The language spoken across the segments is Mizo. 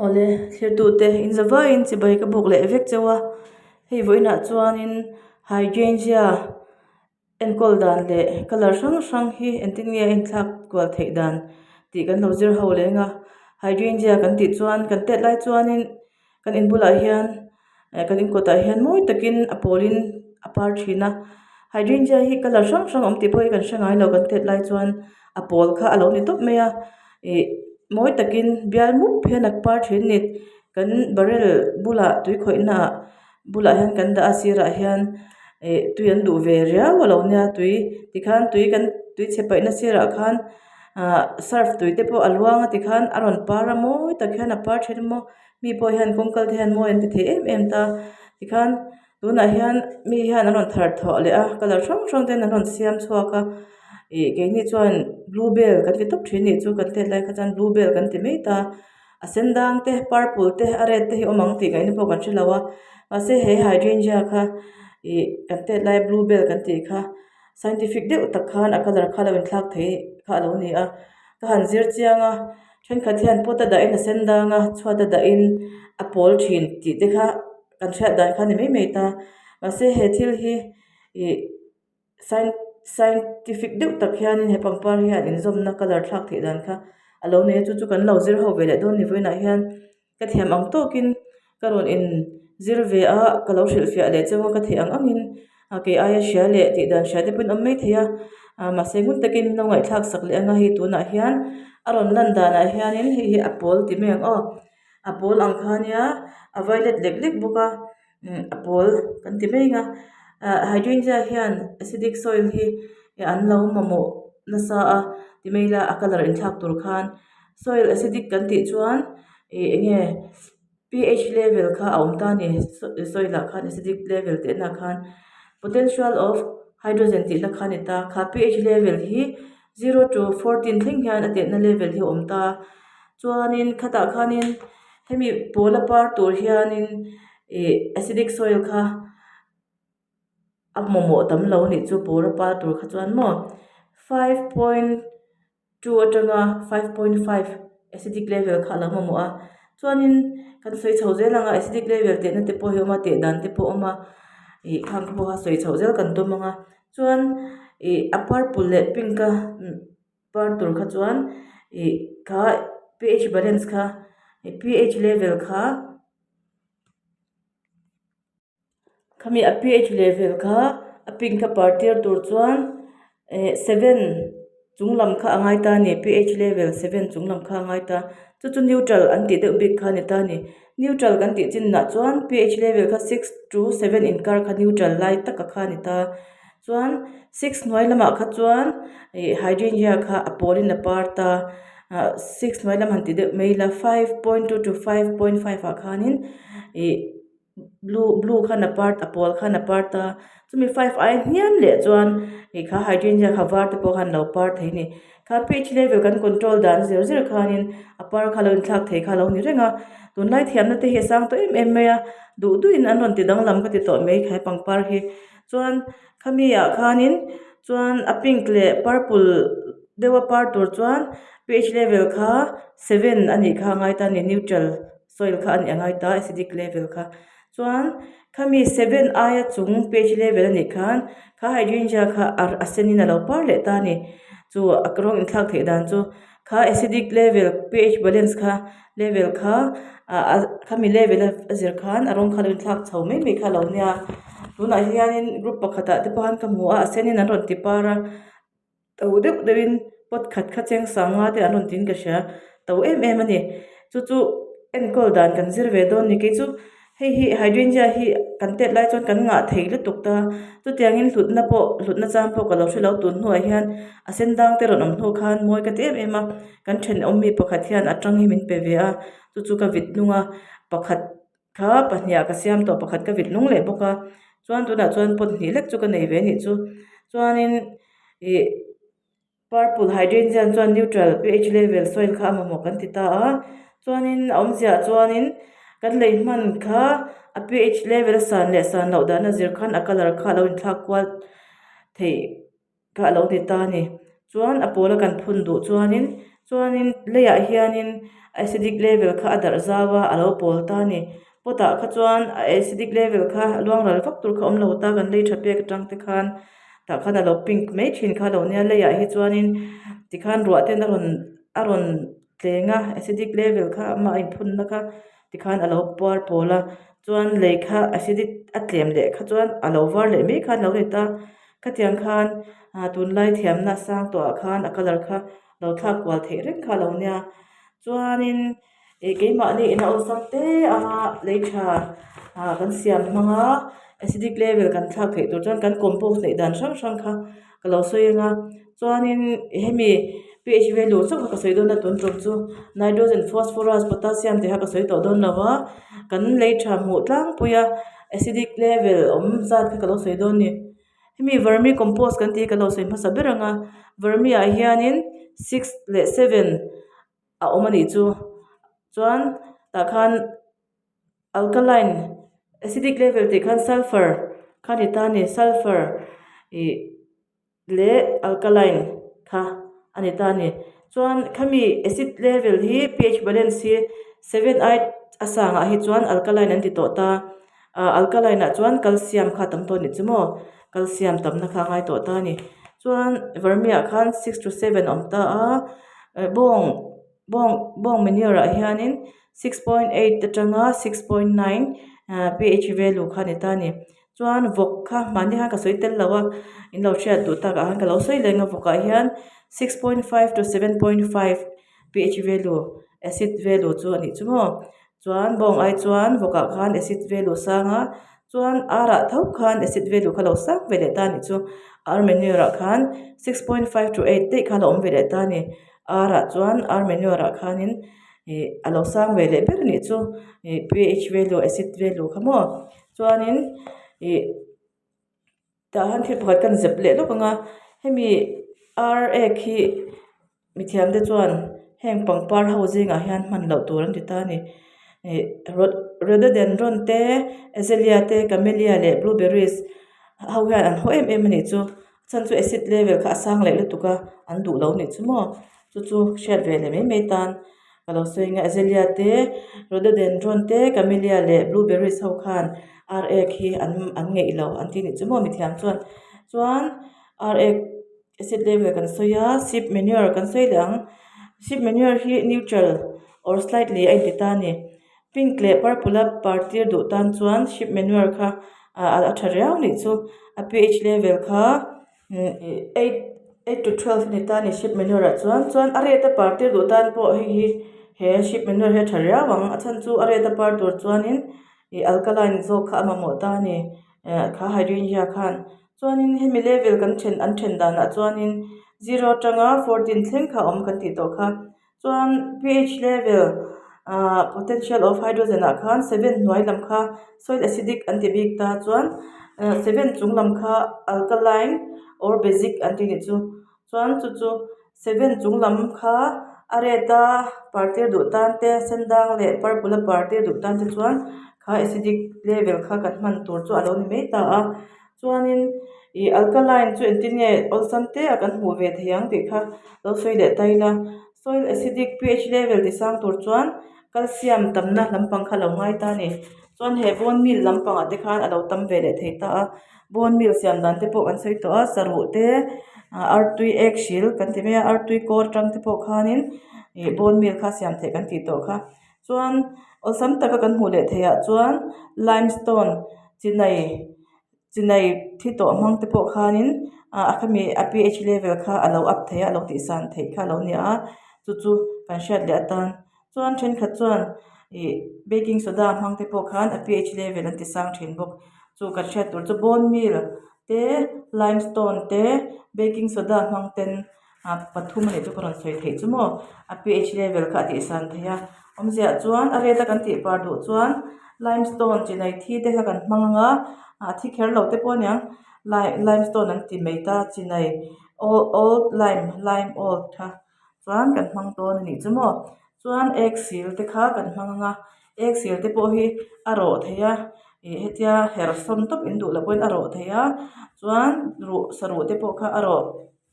Awle thirtute in zavaiin chibai ka buk leh vek chauh a hei vawiinah chuanin hydrangea enkawl dan leh colour hrang hrang hi engtin nge a inthlak kual theih dan tih kan lo zir ho leng a hydrangea kan tih chuan kan tet lai chuanin kan in bulah hian eh kan in kawtah hian mawi takin a pawlin a par thin a hydrangea hi colour hrang hrang a awm tih pawh hi kan hre ngai lo kan tet lai chuan a pawl kha a lo ni tawp mai a ih mawi takin bial mup hian a par thin a ni kan barrel bulah tui khawih naah bulah hian kan dah a sirah hian ih tui an duh ve riau a lo nia tui tikhan tui kan tui chhe paihna sirah khan ahh surf tui te pawh a luang a tikhan a rawn par a mawi tak hian a par thin a maw mi pawh hian kawng kal te hian mawi an ti thei em em ta tikhan tunah hian mi hian an rawn thar thawh leh a colour hrang hrang ten an rawn siam chhuak a ih keini chuan blue bell kan ti tawp thin a nih chu kan tet lai kha chuan blue bell kan ti mai ta a sen dang te purple te a red te hi awm ang tih ngaihna pawh kan hrelo a mahse he hydrangea kha ih kan tet lai blue bell kan tih kha scientific deuh tak khan a colour kha a lo inthlak thei kha a lo ni a ka han zir chiang a thenkhat hian pot a dahin a sen dang a chhuat a dahin a pawl thin tih te kha kan hriat dan kha a ni mai mai ta mahse he thil hi ih scientific deuh tak hianin he pangpar hian inzawmna colour thlak theih dan kha a lo nei a chu chu kan lo zir ho ve leh dawn a ni vawiinah hian ka thiam ang tawkin ka rawn in zir ve a ka lo hrilhfiah leh chauh a ka theih ang angin a kei aia hria leh tih dan hria te pawhin awm mai thei a ah mahse ngun takin min lo ngaihthlak sak leh anga hei tunah hian a rawn lan danah hianin hei hi a pawl ti mai ang aw a pawl ang kha ania a violet lek lek bawk a umm a pawl kan ti mai ang a ah hydrangea hian acidic soil hi an lo mamawh nasa a ti mai ila a colour inthlak tur khan soil acidic kan tih chuan ih eng nge ph level kha a awm ta a ni soil ah khan acidic level teh na khan potential of hydrogen tih na kha a ni ta kha ph level hi zero to fourteen thleng hian a tehna level hi a awm ta chuanin khatah khanin hemi pawl a par tur hianin ih acidic soil kha a mamawh tam lo a nih chu pawl a par tur kha chuan maw five point two atanga five point five acidic level kha a lo mamawh a chuanin kan sawi chho zel ang a acidic level tehna te pawh hi a awm a teh dan te pawh a awm a ih khang te pawh kha sawi chhoh zel kan tum ang a chuan ih a purple leh pink a par tur kha chuan ih kha ph balance kha ph level kha. Khami a ph level kha a pink a par tir tur chuan eh seven chung lam kha a ngai ta a ni ph level seven chung lam kha a ngai ta chu chu neutral an tih deuh bik kha a ni ta a ni neutral kan tih chin nah chuan ph level kha six to seven inkar kha neutral lai taka kha a ni ta chuan six hnuai lamah kha chuan ih hydrangea kha a pawlin a par ta ah six hnuai lam han ti deuh mai ila five point two to five point five ah khanin ih. Blue blue khan a part a pawl khan a part a chumi five aia hniam leh chuan ih kha hydrangea kha var te pawh khan alo par thei a ni kha ph level kan control dan zir zir khanin a par kha alo inthlak thei kha alo ni reng a tunlai thiamna te hi a sang tawh em em mai a duh duhin an rawn ti danglam ka ti tawh mai he pangpar hi chuan khami ah khanin chuan a pink leh purple deuh a par tur chuan ph level kha seven a nih kha a ngai ta a ni neutral. Soil kha a nih a ngai ta acidic level kha chuan khami seven aia chung ph level a nih khan kha hydrangea kha a sen in a lo par leh ta a ni chu a rawng inthlak theih dan chu kha acidic level ph balance kha level kha ah khami level a zir khan a rawng kha a lo inthlak chho mai mai kha a lo nia tunah hianin group pakhatah te pawh khan ka hmu a a sen in an rawn ti par a. To deuh deuhin pot khat kha cheng sanga te an rawn tiin ka hria to em em a ni chu chu enkawl dan kan zir ve dawn a ni kei chu hei hi hydrangea hi kan tet lai chuan kan ngah thei lutuk ta chutiangin hlutna pawh hlutna chang pawh ka lo hre lo tun hnuah hian a sen dang te rawn awm hnu khan mawi ka ti em em a kan thenawm mi pakhat hian a tang hi min pe ve a chu chu ka vit hnung a pakhat kha pahnih ah ka siam tawh pakhat ka vit nung leh bawk a chuan tunah chuan pot hnih lek chu ka nei ve a nih chu chuanin ih purple hydrangea chuan neutral ph level soil kha a mamawh kan ti ta a chuanin a awmzia ah chuanin kan lei hman kha a ph level a san leh san loh dan a zir khan a colour kha a lo inthlak kual theih. kha a lo ni ta a ni chuan a pawl a kan phun duh chuanin Chuanin leiah hianin acidic level kha a darh zau a a lo pawl ta a ni. Pot ah kha chuan a acidic level kha luang ral vak tur kha awm lo ta kan lei tha pek atang te khan tah khan a lo pink mai thin kha a lo nia leiah hi chuanin tikhan ruah ten a rawn a rawn tleng a acidic level kha amah a inphunna kha tikhan a lo puar pawl a chuan lei kha acidic a tlem leh kha chuan a lo var leh mai khan a lo ni ta khatiang khan ah tunlai thiamna sang tawhah khan a colour kha lo thlak kual theih reng kha a lo nia chuanin ih keimahni in a awlsam te anga lei tha ah kan siam hmang a acidic level kan thlak theih tur chuan kan compost neih dan hrang hrang kha ka lo sawi ang a chuanin hemi ph value chauh kha ka sawi dawn a tun tum chu nitrogen phosphorus potassium tih kha ka sawi tawh dawn lo a kan lei tha hmuh tlangpui a acidic level awm zat kha ka lo sawi dawn a ni hemi vermi compost kan tih hi ka lo sawi hmasa ber ang a vermi ah hianin six leh seven a awm a nih chu chuan tah khan alkaline acidic level tih khan sulphur kha a ni ta a ni sulphur ih leh alkaline kha a ni ta a ni chuan khami acid level hi ph balance hi seven ai a sangah hi chuan alkaline an ti tawh ta ah alkaline ah chuan calcium kha a tam tawh a nih chu maw calcium tamna kha a ngai tawh ta a ni chuan vermi ah khan six to seven a awm ta a bawng bawng bawng manure ah hianin six point eight atanga six point nine ah ph value kha a ni ta a ni chuan vawk kha mahni khan ka sawi tel lo a in lo hriat duh takah khan ka lo sawi leng a vawk ah hian six point five to 7.5 ph value acid value chu a nih chu maw chuan bawng ai chuan vawk ah khan acid value a sang a chuan ar ah tho khan acid value kha a lo sang ve leh ta a nih chu ar manure ah khan 6.5 to 8 daih kha a lo awm ve leh ta a ni ar ah chuan ar manure ah khanin ih a lo sang ve leh ber a nih chu ih ph value acid value kha maw chuanin ih tah hian thil pakhat ka zep leh lawk ang a hemi ar ek hi mithiam te chuan heng pangpar ho zingah hian hman loh tur an ti ta a ni ih rhododendron te azalea te camellia leh blueberries ho hian an haw em em a nih chu chhan chu acid level kha a sang leh lutuk a an duh lo a nih chu maw chu chu hriat ve leh mai mai tan ka lo sawi ang a azalea te rhododendron te camellia leh blueberries ho khan ar ek hi an an ngeih lo an ti a nih chu maw mithiam chuan chuan ar ek acid level kan sawi a sheep manure kan sawi leh ang sheep manure hi neutral or slightly a inti ta a ni pink leh purple a par tir duh tan chuan sheep manure kha ah a tha riau a nih chu a ph level kha eight eight to 12 a ni ta a ni sheep manure ah chuan chuan a red a par tir duh tan pawh hei hi he sheep manure hi a tha riau ang a chhan chu a red a par tur chuanin ih alkaline zawk kha a mamawh ta a ni eh kha hydrangea khan chuanin hemi level kan then an then danah chuanin zero atanga 14 thleng kha a awm kan tih tawh kha chuan ph level ah potential of hydrogen ah khan seven hnuai lam kha soil acidic an ti bik ta chuan ah seven chung lam kha alkaline or basic an ti nih chu chuan chu chu seven chung lam kha a red a par tir duh tan te sen dang leh purple a par tir duh tan te chuan kha acidic level kha kan hman tur chu a lo ni mai ta a chuanin ih alkaline chu engtin nge awlsam te a kan hmuh ve thei ang tih kha lo sawi leh ta ila soil acidic ph level ti sang tur chuan calcium tamna lampang kha a lo ngai ta a ni chuan he bone meal lampangah te khan a lo tam ve leh thei ta a bone meal siam dan te pawh kan sawi tawh a saruh te ah artui ek hril kan ti mai a artui kawr atang te pawh khanin ih bone meal kha siam theih kan tih tawh kha chuan awlsam taka kan hmuh leh theih ah chuan limestone chinai chinai thi tawh hmang te pawh khanin ah a khami a ph level kha a lo up thei a a lo tih san theih kha a lo ni a chu chu kan hriat leh atan chuan thenkhat chuan ih baking soda hmang te pawh khan a ph level an ti sang thin bawk chu kan hriat tur chu bone meal te limestone te baking soda hmang ten ah pathum a nih chu ka rawn sawi theih chu maw a ph level kha a tih san theih a awmziah chuan a red a kan tih par duh chuan limestone chinai thi te kha kan hmang ang a ah thi kher lo te pawh a niang lime limestone an ti mai ta chinai old old lime lime old kha chuan kan hmang dawn a nih chu maw chuan egg sil te kha kan hmang ang a egg sil te pawh hi a rawh theih a ih hetia herh sawn tawp in duh loh pawhin a rawh theih a chuan ruh saruh te pawh kha a rawh.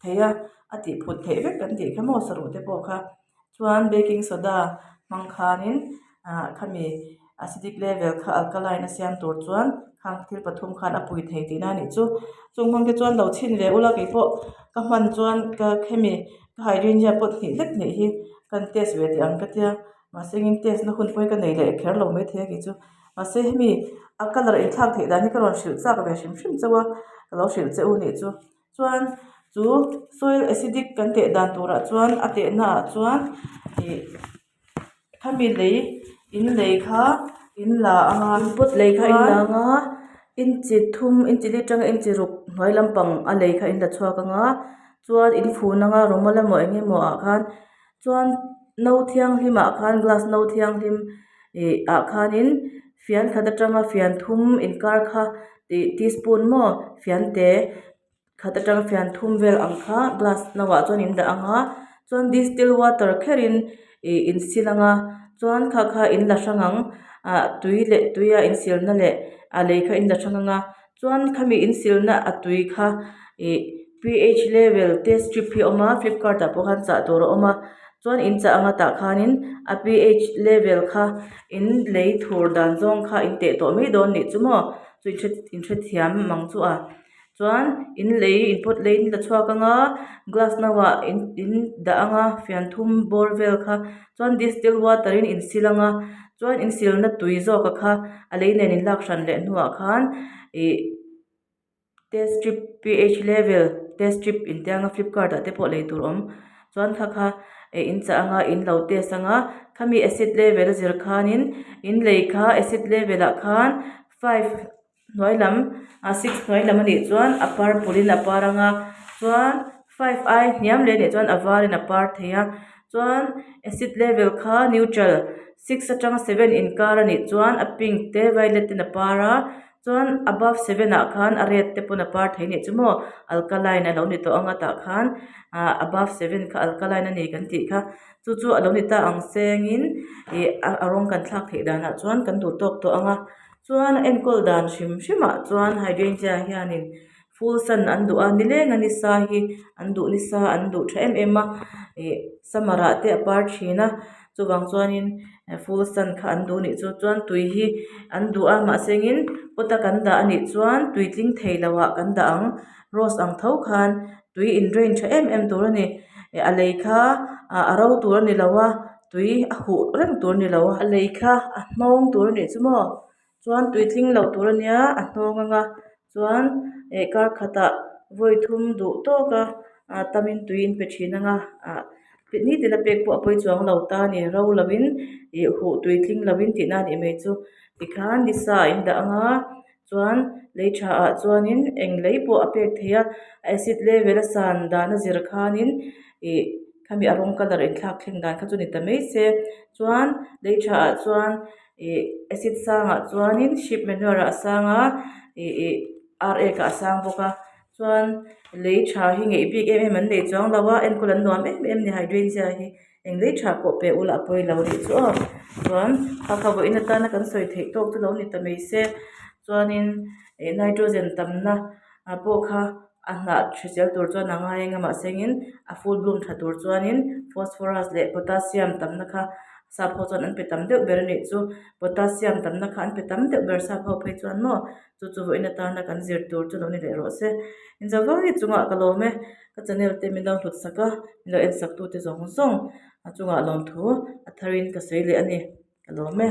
Thei a a tih phut theih vek kan tih kha maw saruh te pawh kha. Chuan baking soda hmang khanin ah khami acidic level kha alkaline a siam tur chuan khang thil pathum khan a pui thei tihna a nih chu. Chung hmang te chuan lo chhin ve ula keipawh ka hman chuan ka khemi ka hydrangea pot hnih hlek hnih hi kan test ve teh ang ka tia mahse engin test na hun pawh hi ka nei leh kher lo maithei a kei chu. Mahse hemi a colour inthlak theih dan hi ka rawn hrilh chak ve hrim hrim chauh a ka lo hrilh che u nih chu. Chuan chu soil acidic kan teh dan turah chuan a tehna ah chuan ih khami lei in lei kha in la anga pot lei kha in la anga inchi thum inchi li atanga inchi ruk hnuai lampang a lei kha in la chhuak anga chuan in fun anga rawmawl emaw eng emaw ah khan chuan no thianghlim ah khan glass no thianghlim ih ah khanin fian khat atanga fian thum inkar kha ih teaspoon maw fian te khat atanga fian thum vel ang kha glass no ah chuan in dah ang a chuan distil water kherin ih in sil ang a chuan kha kha in la hrang ang ah tui leh tui a in silna leh a lei kha in la hrang ang a chuan khami in silna a tui kha ih ph level test strip hi a awm a flipkart ah pawh khan chah tur a awm a chuan in chah anga tah khanin a ph level kha in lei thur dan zawng kha in teh tawh mai dawn nih chu maw chu in hre in hrethiam mang chu a chuan in lei in pawt lei in la chhuak anga glass no ah in in dah anga fian thum bawr vel kha chuan distil water in in sil anga chuan in silna tui zawk a kha a lei nen in lak hran leh hnuah khan ih test strip ph level test strip in tia anga flipkart ah te pawh lei tur awm chuan kha kha eh in chah anga in lo test anga khami acid level a zir khanin in lei kha acid level ah khan five hnuai lam ah six hnuai lam anih chuan a purple in a par anga chuan five ai hniam leh anih chuan a var in a par thei a chuan acid level kha neutral six atanga seven inkar anih chuan a pink te violet ten a par a chuan above seven ah khan a red te pawn a par thei anih chu maw alkaline alo ni tawh anga tah khan ah above seven kha alkaline ani kan tih kha chu chu alo ni ta ang sengin ih a rawng kan thlak theih danah chuan kan duh tawk tawh ang a. Chuan a enkawl dan hrim hrimah chuan hydrangea hianin full sun an duh a nileng a nisa hi an duh nisa an duh tha em em a ih summer ah te a par thin a chuvang chuanin full sun kha an duh anih chu chuan tui hi an duh a mahsengin pot a kan dah anih chuan tui tling thei lo ah kan dah ang rose ang tho khan tui in drain tha em em tur a ni a lei kha ah a ro tur a ni lo a. Tui a huh reng tur a ni lo a lei kha a hnawng tur a nih chu maw chuan tui tling loh tur a nia a hnawng ang a chuan eh kar khatah vawi thum duh tawk a ah tamin tui in pe thin ang a ah nitin a pek pawh a pawi chuang lo ta a ni ro lovin ih huh tui tling lovin tihna a nih mai chu tikhan nisa a in dah ang a chuan lei tha ah chuanin eng lei pawh a pek theih a acid level a san dan a zir khanin ih khami a rawng colour inthlak thleng dan kha chu ni ta mai se chuan lei tha ah chuan ih acid sangah chuanin sheep manure ah a sang a ih ih ar ek ah a sang bawk a chuan lei tha hi ngeih bik em em an nei chuang lo a enkawl an nuam em em a ni hydrangea hi. Eng lei tha pawh pe ula a pawi lo anih chu aw chuan kha kha vawiin atana kan sawi theih tawk chu lo ni ta mai se chuanin ih nitrogen tamna ah pawh kha a hnah hrisel tur chuan a ngai eng a mahsengin a full bloom tha tur chuanin phosphorus leh potassium tamna kha sap ho chuan an pe tam deuh ber anih chu potassium tamna kha an pe tam deuh ber sap ho phei chuan maw chu chu vawiin atana kan zir tur chu lo ni leh rawh se inzavai chungah ka lawm e. Ka channel te min lo hlut sak a, min lo en sak tute zawng zawng a chungah lawmthu a tharin ka sawi leh a ni, ka lawm e.